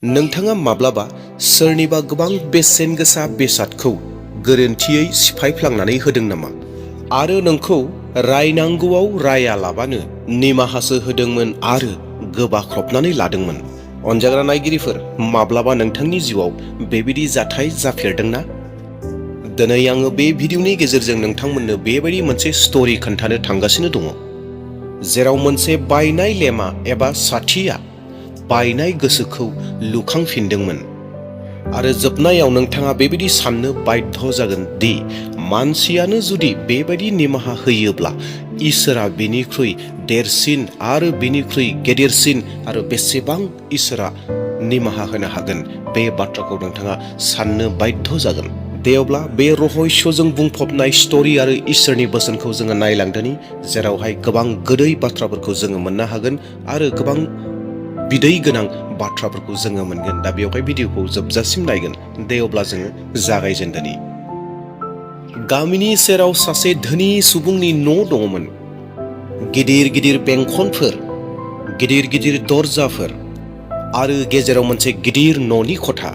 नोंथाङा माब्लाबा सोरनिबा गोबां बेसेन गोसा बेसादखौ गोरोन्थियै सिफायफ्लांनानै होदों नामा? आरो नोंखौ रायनांगौआव रायालाबानो निमाहासो होदोंमोन आरो गोबाख्रबनानै लादोंमोन। अनजाग्रा नायगिरिफोर, माब्लाबा नोंथांनि जिउआव बेबायदि जाथाय जाफेरदोंना? दिनै आङो बे भिडिअनि गेजेरजों नोंथांमोननो बेबायदि मोनसे स्ट'रि खोन्थानो थांगासिनो दङ, जेराव मोनसे बायनाय लेमा एबा साथिया बायनाय गोसोखौ लुखांफिनदोंमोन। आरो जोबनायाव नोंथाङा बेबायदि साननो बाध्य जागोन दि मानसियानो जुदि बेबायदि निमाहा होयोब्ला इसोरा बेनिख्रुइ देरसिन आरो बेनिख्रुइ गेदेरसिन आरो बेसेबां इसोरा निमाहा होनो हागोन, बे बाथ्राखौ नोंथाङा साननो बाध्य जागोन। दे अब्ला बे रहस्यजों बुंफबनाय स्ट'रि आरो इसोरनि बोसोनखौ जोङो नायलांदोनि, जेरावहाय गोबां गोदै बाथ्राफोरखौ जोङो मोननो हागोन आरो गोबां बिदै गोनां बाथ्राफोरखौ जोङो मोनगोन। दा बेवहाय भिडिअखौ जोबजासिम नायगोन। दे अब्ला जोङो जागायजेनदोनि। गामिनि सेराव सासे धोनि सुबुंनि न' दङमोन। गिदिर गिदिर बेंखनफोर, गिदिर गिदिर दरजाफोर आरो गेजेराव मोनसे गिदिर न'नि खथा,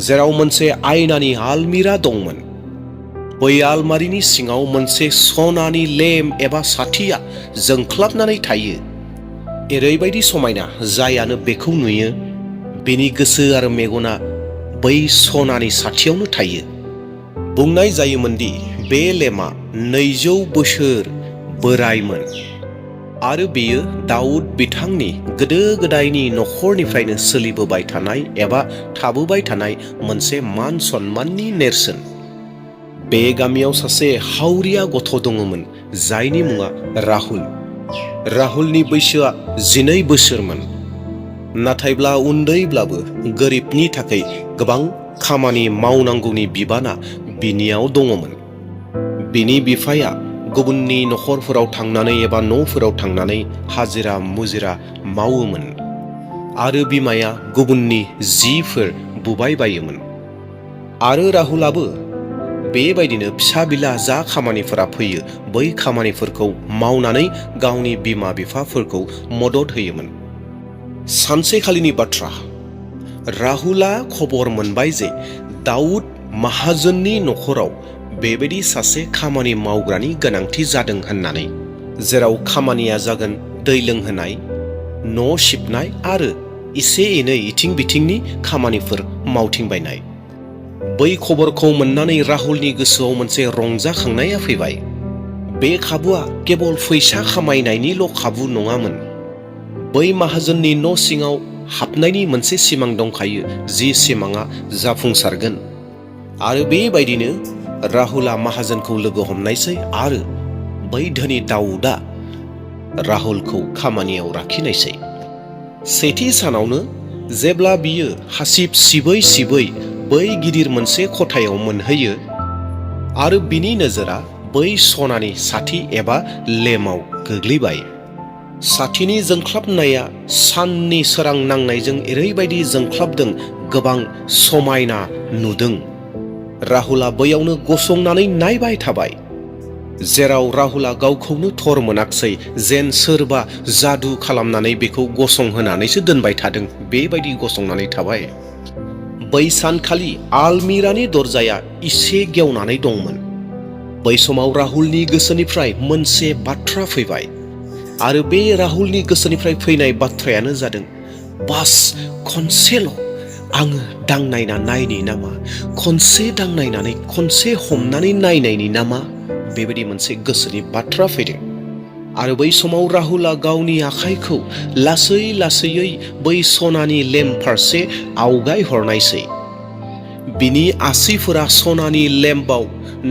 जेराव मोनसे आयनानि आलमिरा दंमोन। बै आलमारिनि सिङाव मोनसे सनानि लेम्प एबा साथिया जोंख्लाबनानै थायो। ओरैबायदि समायना, जायानो बेखौ नुयो बेनि गोसो आरो मेगना बै सनानि साथियावनो थायो। बुंनाय जायोमोनदि बे लेम्पआ 200 बोसोर बोरायमोन आरो बेयो दाउद बिथांनि गोदो गोदायनि नखरनिफ्रायनो सोलिबोबाय थानाय एबा थाबोबाय थानाय मोनसे मान सन्माननि नेरसोन। बे गामियाव सासे हावरिया गथ' दङमोन, जायनि मुङा राहुल। राहुलनि बैसोआ 12 बोसोरमोन। नाथायब्ला उन्दैब्लाबो गोरिबनि थाखाय गोबां खामानि मावनांगौनि बिबाना बिनियाव दङमोन। बिनि बिफाया गुबुननि नखरफोराव थांनानै एबा न'फोराव थांनानै हाजिरा मुजिरा मावोमोन आरो बिमाया गुबुननि जिफोर बुबाय बायोमोन। आरो राहुलाबो बेबायदिनो फिसा बिला जा खामानिफोरा फैयो बै खामानिफोरखौ मावनानै गावनि बिमा बिफाफोरखौ मदद होयोमोन। सानसेखालिनि बाथ्रा, राहुला खबर मोनबाय जे दाउद माहाजोननि नखराव बेबायदि सासे खामानि मावग्रानि गोनांथि जादों होननानै, जेराव खामानिया जागोन दै लोंहोनाय, न' सिबनाय आरो एसे एनै इथिं बिथिंनि खामानिफोर मावथिंबायनाय। बै खबरखौ मोननानै राहुलनि गोसोआव मोनसे रंजाखांनाया फैबाय। बे खाबुआ केबल फैसा खामायनायनिल' खाबु नङामोन। बै माहाजोननि न' सिङाव हाबनायनि मोनसे सिमां दंखायो, जि सिमाङा जाफुंसारगोन। आरो बेबायदिनो राहुला माहाजोनखौ लोगो हमनायसै आरो बै धोनि दाउदआ राहुलखौ खामानियाव लाखिनायसै। सेथि सानावनो जेब्ला बियो हासिब सिबै सिबै बै गिदिर मोनसे खथायाव मोनहैयो आरो बिनि नोजोरा बै सनानि साथि एबा लेम्पआव गोग्लैबाय। साथिनि जोंख्लाबनाया साननि सोरां नांनायजों ओरैबायदि जोंख्लाबदों, गोबां समायना नुदों। राहुला बैयावनो गसंनानै नायबाय थाबाय, जेराव राहुला गावखौनो थर मोनाखसै जेन सोरबा जादु खालामनानै बेखौ गसंहोनानैसो दोनबाय थादों, बेबायदि गसंनानै थाबाय। बै सानखालि आलमिरानि दरजाया एसे गेवनानै दंमोन। बै समाव राहुलनि गोसोनिफ्राय मोनसे बाथ्रा फैबाय, आरो बे राहुलनि गोसोनिफ्राय फैनाय बाथ्रायानो जादों, बास खनसेल' आङो दांनायना नायनि नामा, खनसे दांनायनानै खनसे हमनानै नायनायनि नामा, बेबायदि मोनसे गोसोनि बाथ्रा फैदों। आरो बै समाव राहुला गावनि आखाइखौ लासै लासैयै बै सनानि लेम्प फारसे आवगाय हरनायसै। बिनि आसिफोरा सनानि लेम्पआव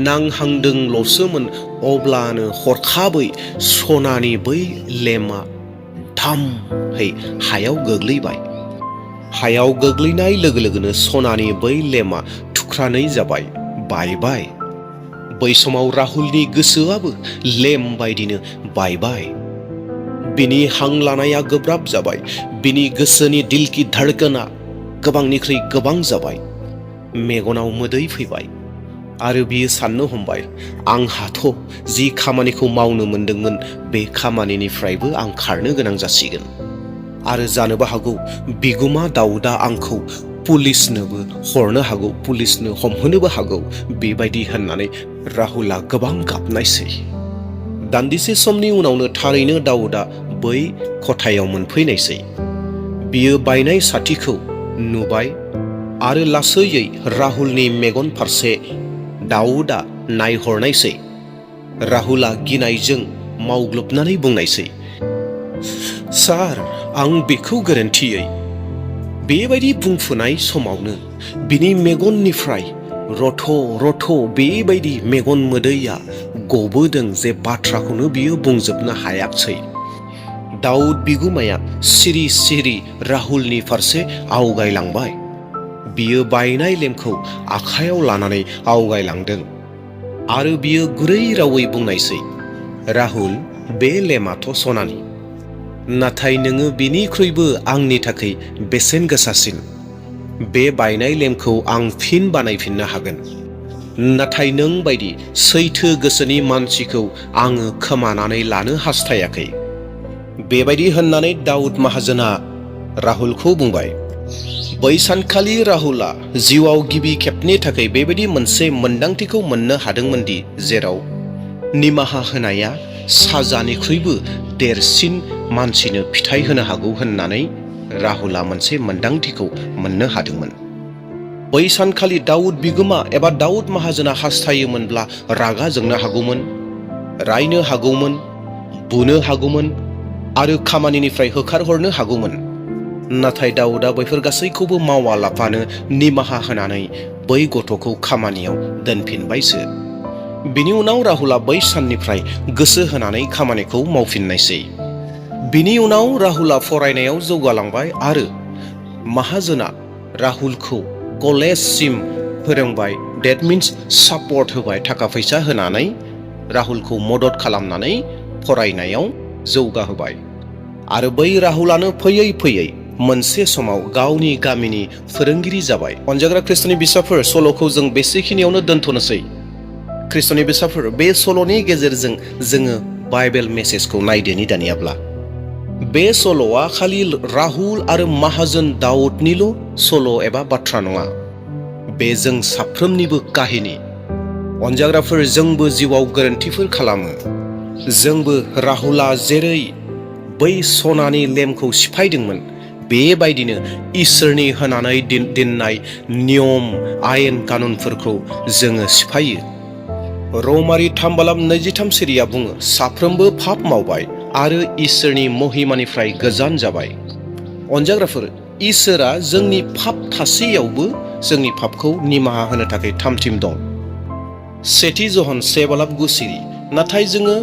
नांहांदोंल'सोमोन, अब्लानो हरखाबै सनानि बै लेम्पआ धामहै हायाव गोग्लैबाय। हायाव गोग्लैनाय लोगो लोगोनो सनानि बै लेम्पआ थुख्रानै जाबाय, बायबाय। बै समाव राहुलनि गोसोआबो लेम्प बायदिनो बायबाय। बिनि हां लानाया गोब्राब जाबाय। बिनि गोसोनि दिलकी धड़कना गोबांनिख्रुइ गोबां जाबाय। मेगनाव मोदै फैबाय आरो बियो साननो हमबाय, आंहाथ' जि खामानिखौ मावनो मोनदोंमोन बे खामानिनिफ्रायबो आं खारनो गोनां जासिगोन। आरो जानोबो हागौ बिगुमा दाउदआ आंखौ पुलिसनोबो हरनो हागौ, पुलिसनो हमहोनोबो हागौ बेबायदि होननानै राहुलआ गोबां गाबनायसै। दान्दिसे समनि उनावनो थारैनो दाउदआ बै खथायाव मोनफैनायसै। बियो बायनाय साथिखौ नुबाय आरो लासैयै राहुलनि मेगन फारसे दाउदआ नायहरनायसै। राहुलआ गिनायजों मावग्लोबनानै बुंनायसै, सार, आं बेखौ गोरोन्थियै। बेबायदि बुंफुनाय समावनो बिनि मेगननिफ्राय रथ' रथ' बेबायदि मेगन मोदैया गबोदों जे बाथ्राखौनो बियो बुंजोबनो हायाखसै। दाउद बिगुमाया सिरि सिरि राहुलनि फारसे आवगायलांबाय। बियो बायनाय लेम्पखौ आखायाव लानानै आवगायलांदों आरो बियो गुरै रावै बुंनायसै, राहुल, बे लेम्पआथ' सनानि, नाथाय नोङो बिनिख्रुइबो आंनि थाखाय बेसेन गोसासिन। बे बायनाय लेम्पखौ आं फिन बानायफिननो हागोन, नाथाय नों बायदि सैथो गोसोनि मानसिखौ आङो खोमानानै लानो हास्थायाखै। बेबायदि होननानै दाउद माहाजोना राहुलखौ बुंबाय। बै सानखालि राहुलआ जिउआव गिबि खेबनि थाखाय बेबायदि मोनसे मोन्दांथिखौ मोननो हादोंमोनदि जेराव निमाहा होनाया साजानिख्रुइबो देरसिन मानसिनो फिथाइ होनो हागौ होननानै राहुलआ मोनसे मोन्दांथिखौ मोननो हादोंमोन। बै सानखालि दाउद बिगोमा एबा दाउद माहाजोना हास्थायोमोनब्ला रागा जोंनो हागौमोन, रायनो हागौमोन, बुनो हागौमोन आरो खामानिनिफ्राय होखारहरनो हागौमोन। नाथाय दाउदआ बैफोर गासैखौबो मावालाफानो निमाहा होनानै बै गथ'खौ खामानियाव दोनफिनबायसो। बिनि उनाव राहुलआ बै साननिफ्राय गोसो होनानै खामानिखौ मावफिननायसै। बिनि उनाव राहुलआ फरायनायाव जौगालांबाय आरो माहाजोना राहुलखौ कलेजसिम फोरोंबाय। डेट मिन्स सापर्ट होबाय, थाखा फैसा होनानै राहुलखौ मदद खालामनानै फरायनायाव जौगाहोबाय। आरो बै राहुलानो फैयै फैयै मोनसे समाव गावनि गामिनि फोरोंगिरि जाबाय। अनजाग्रा ख्रिस्ट'नि बिसाफोर, सल'खौ जों बेसेखिनियावनो दोनथ'नोसै। ख्रिस्ट'नि बिसाफोर, बे सल'नि गेजेरजों जोङो बाइबेल मेसेजखौ नायदोनि दानियाब्ला। बे सल'आ खालि राहुल आरो माहाजोन दाउदनिल' सल' एबा बाथ्रा नङा, बे जों साफ्रोमनिबो काहिनी। अनजाग्राफोर, जोंबो जिउआव गोरोन्थिफोर खालामो। जोंबो राहुलआ जेरै बै सनानि लेम्पखौ सिफायदोंमोन बेबायदिनो इसोरनि होनानै दोननाय नियम आयेन कानुनफोरखौ जोङो सिफायो। रमारि 3:23 सिरिया बुङो, साफ्रोमबो पाप मावबाय आरो इसोरनि महिमानिफ्राय गोजान जाबाय। अनजाग्राफोर, इसोरा जोंनि पाप थासेयावबो जोंनि पापखौ निमाहा होनो थाखाय थामथिम दं। 2 जहन 1:9 सिरि। नाथाय जोङो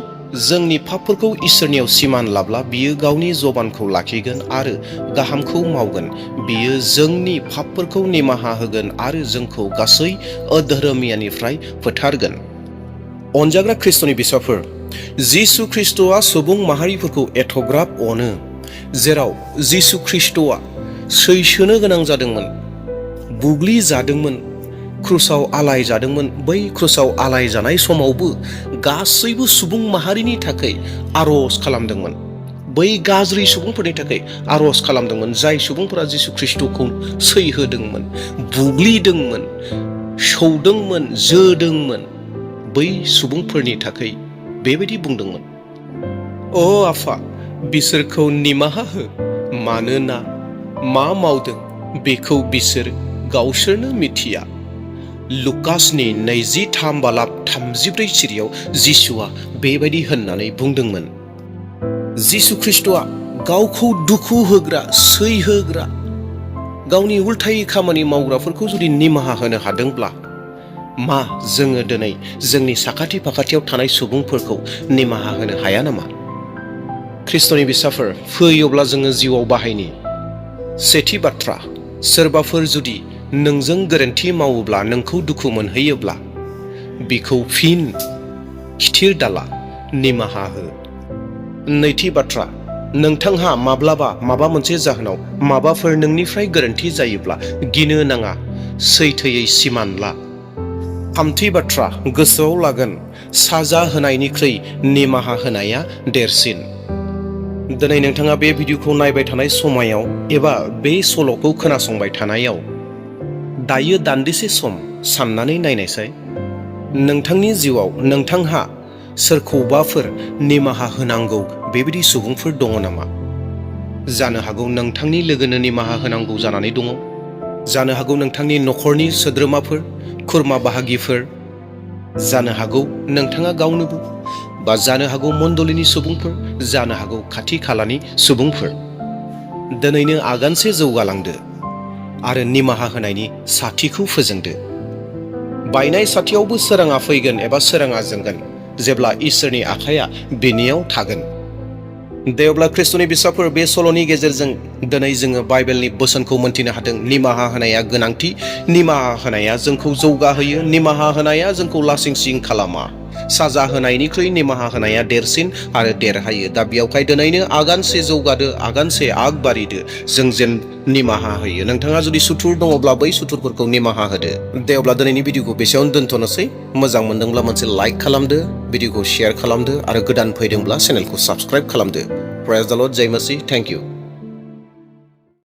जोंनि पापफोरखौ इसोरनियाव सिमान लाब्ला बियो गावनि जबानखौ लाखिगोन आरो गाहामखौ मावगोन। बियो जोंनि पापफोरखौ निमाहा होगोन आरो जोंखौ गासै अधोरोमियानिफ्राय फोथारगोन। अनजाग्रा ख्रिस्ट'नि बिसाफोर, जिसु ख्रिस्ट'आ सुबुं माहारिफोरखौ एथ'ग्राब अनो, जेराव जिसु ख्रिस्ट'आ सैसोनो गोनां जादोंमोन, बुग्लि जादोंमोन, क्रुसाव आलाय जादोंमोन। बै क्रुसाव आलाय जानाय समावबो गासैबो सुबुं माहारिनि थाखाय आर'ज खालामदोंमोन। बै गाज्रि सुबुंफोरनि थाखाय आर'ज खालामदोंमोन, जाय सुबुंफोरा जिसु ख्रिस्ट'खौ सैहोदोंमोन, बुग्लिदोंमोन, सौदोंमोन, जोदोंमोन। बै सुबुंफोरनि थाखाय बेबायदि बुंदोंमोन, अ आफा, बिसोरखौ निमाहा हो, मानोना मा मावदों बेखौ बिसोर गावसोरनो मिथिया। लुकासनि 23:34 सिरियाव जिसुआ बेबायदि होननानै बुंदोंमोन। जिसु ख्रिस्ट'आ गावखौ दुखु होग्रा, सैहोग्रा, गावनि उल्थायै खामानि मावग्राफोरखौ जुदि निमाहा होनो हादोंब्ला, मा जोङो दिनै जोंनि साखाथि फाखाथियाव थानाय सुबुंफोरखौ निमाहा होनो हाया नामा? ख्रिस्ट'नि बिसाफोर, फै अब्ला जोङो जिउआव बाहायनि। सेथि बाथ्रा, सोरबाफोर जुदि नोंजों गोरोन्थि मावोब्ला, नोंखौ दुखु मोनहैयोब्ला, बिखौ फिन खिथिर दाला, निमाहा हो। नैथि बाथ्रा, नोंथांहा माब्लाबा माबा मोनसे जाहोनाव माबाफोर नोंनिफ्राय गोरोन्थि जायोब्ला गिनो नाङा, सैथोयै सिमान ला। थामथि बाथ्रा, गोसोआव लागोन, साजा होनायनिख्रुइ निमाहा होनाया देरसिन। दिनै नोंथाङा बे भिडिअखौ नायबाय थानाय समायाव एबा बे सल'खौ खोनासंबाय थानायाव दायो दान्दिसे सम साननानै नायनायसाय नोंथांनि जिउआव नोंथांहा सोरखौबाफोर निमाहा होनांगौ बेबायदि सुबुंफोर दङ नामा? जानो हागौ नोंथांनि लोगोनो निमाहा होनांगौ जानानै दङ। जानो हागौ नोंथांनि न'खरनि सोद्रोमाफोर, खुरमा बाहागिफोर, जानो हागौ नोंथाङा गावनोबो, बा जानो हागौ मण्डलीनि सुबुंफोर, जानो हागौ खाथि खालानि सुबुंफोर। दिनैनो आगानसे जौगालांदो आरो निमाहा होनायनि साथिखौ फोजोंदो। बायनाय साथियावबो सोराङा फैगोन एबा सोराङा जोंगोन जेब्ला इसोरनि आखाइया बेनियाव थागोन। दे अब्ला ख्रिस्ट'नि बिसाफोर, बे सल'नि गेजेरजों दिनै जोङो बाइबेलनि बोसोनखौ मोन्थिनो हादों। निमाहा होनाया गोनांथि, निमाहा होनाया जोंखौ जौगाहोयो, निमाहा होनाया जोंखौ लासिंसिं खालामा। साजा होनायनिख्रुइ निमाहा होनाया देरसिन आरो देरहायो। दा बेयावहाय दिनैनो आगानसे जौगादो, आगानसे आग बारिदो, जों जेन निमाहा होयो। नोंथाङा जुदि सुथुर दङब्ला बै सुथुरफोरखौ निमाहा होदो। दे अब्ला दिनैनि भिडिअखौ बेसेयावनो दोनथ'नोसै। मोजां मोनदोंब्ला मोनसे लाइक खालामदो, भिडिअखौ शेयार खालामदो आरो गोदान फैदोंब्ला चेनेलखौ साबस्क्राइब खालामदो। प्रेज द लर्ड, जय मसीह, थेंक इउ।